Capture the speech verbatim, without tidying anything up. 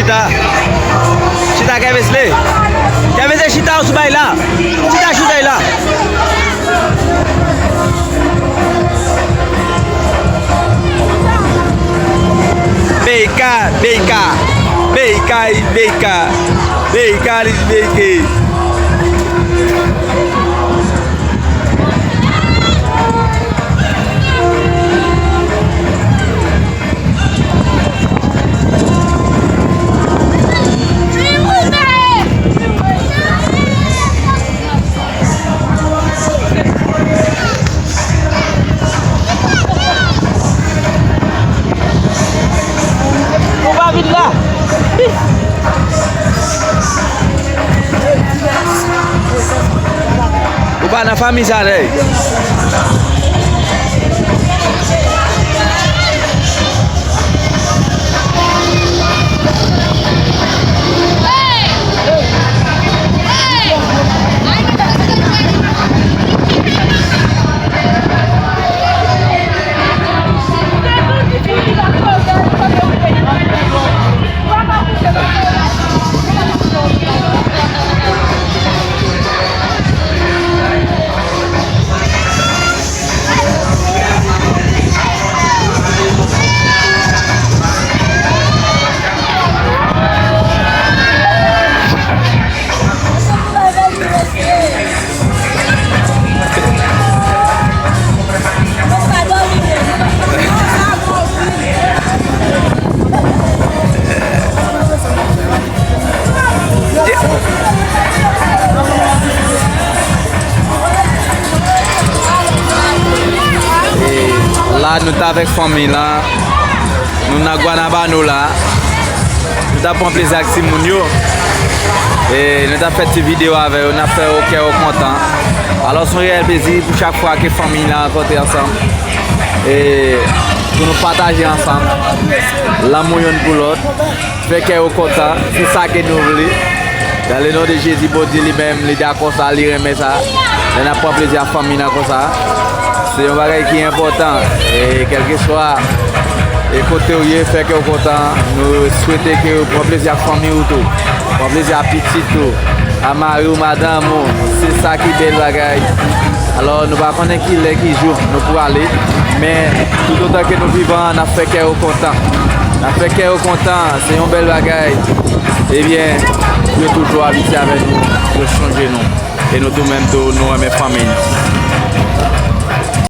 Chita. Chita, Kevesle. Kevesle, chita, ou sou bay la. Chita, chita la. Beyka, Beyka. Beyka, Beyka. Beyka, Beyka. Ou pa vin la. Ou pa nan fanmi sa, nèg. E la, nou t avèk fanmi la. Nou nan Guanabano la. Nou t ap pran plezi ak timoun yo. E nou t ap fè ti videyo avè yo. N ap fè yo kè yo kontan. Alò, se yon reyèl plezi pou chak fwa ke fanmi la rankontre ansanm. E pou nou pataje ansanm lanmou youn pou lòt. Fè kè yo kontan, se sa ke nou vle. Dans le nom de Jésus, Bondye li menm, li dakò sa, li renmen sa. Lè n ap pran plezi ak fanmi nan konsa, se yon bagay ki enpòtan. E kèlkeswa e kote w ye, fè kè w kontan. Nou swete ke w pran plezi ak fanmi w tou. Pran plezi ak pitit ou, ak mari w, madanm ou. Se sa ki bèl bagay. Alò, nou pa konnen ki lè, ki jou nou pou ale, men toutotan ke nou vivan, n ap fè kè yo kontan. N ap fè kè yo kontan, se yon bèl bagay. Ebyen, yo toujou abitye avè nou, yo sonje nou. E nou tou menm tou, nou renmen fanmi nou.